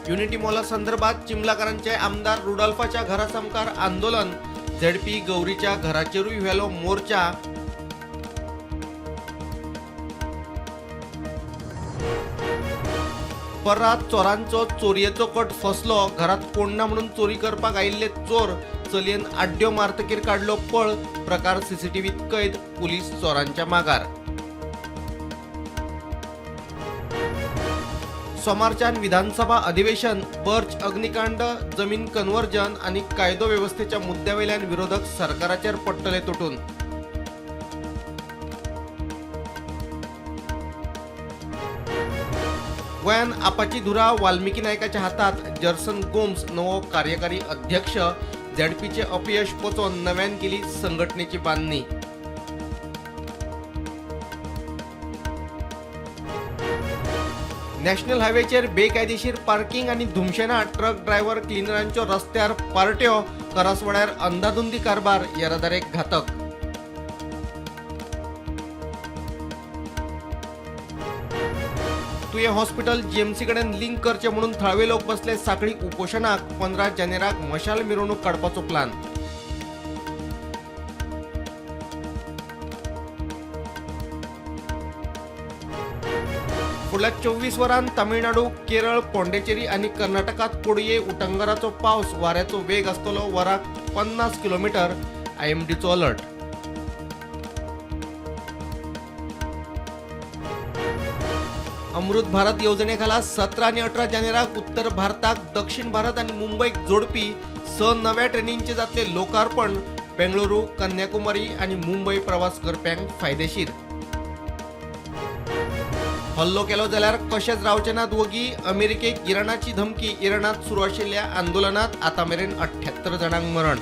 Unity Maula संदर्भात चिमलाकारांचे आमदार रुडॉल्फाच्या घरा सामकार आंदोलन. झेडपी गौरीच्या घराचेरूय व्हेलो मोर्चा. परत चोरांचो चोरयेचो कट फसलो. घरात कोण ना म्हणून चोरी करपाक आयिल्ले चोर चलयेन आड्ड्यो मारतकीर काडलो पळ. प्रकार सीसीटीव्हीत कैद. पुलीस चोरांच्या मागार. सोमारच्यान विधानसभा अधिवेशन. बर्च अग्निकांड, जमीन कन्वर्जन आनी कायदो वेवस्थेच्या मुद्द्यावेल्यान विरोधक सरकाराचेर पडटले तुटून. गोंयान आपाची धुरा वाल्मिकी नायकाच्या हातात. जर्सन गोम्स नवो कार्यकारी अध्यक्ष. झेडपीचे अपयश पचोवन नव्यान केली संघटनेची बांधणी. नॅशनल हायवेचेर बेकायदेशीर पार्किंग आनी धुमशेना. ट्रक ड्रायव्हर क्लिनरांच्यो रस्त्यार पार्ट्यो. करासवाड्यार अंदाधुंदी कारभार येरादारेक घातक. तुयें हॉस्पिटल जीएमसी कडेन लिंक करचें म्हणून थळावे लोक बसले साखळी उपोशणाक. 15 जानेराक मशाल मिरवणूक काडपाचो प्लान. फुडल्या 24 वरांत तामिळनाडू, केरळ, पॉंडेचेरी आनी कर्नाटकात कोडये उटंगराचो पावस. वाऱ्याचो वेग आसतलो वराक 50 किलोमिटर. आयएमडीचो अलर्ट. अमृत भारत येवजणेखाला 17 आनी 18 जानेराक उत्तर भारताक दक्षिण भारत आनी मुंबयक जोडपी 6 नव्या ट्रेनींचे जातले लोकार्पण. बेंगळुरू, कन्याकुमारी आनी मुंबय प्रवास करप्यांक फायदेशीर. हल्लो केलो जाल्यार कशेंच रावचे नात वगी. अमेरिकेक इराणाची धमकी. इराणात सुरू आशिल्ल्या आंदोलनात आतां मेरेन 78 जाणांक मरण.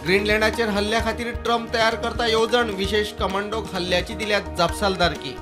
ग्रीनलँडाचेर हल्ल्या खातीर ट्रम्प तयार करता येवजण. विशेष कमांडोक हल्ल्याची दिल्या जापसालदारकी.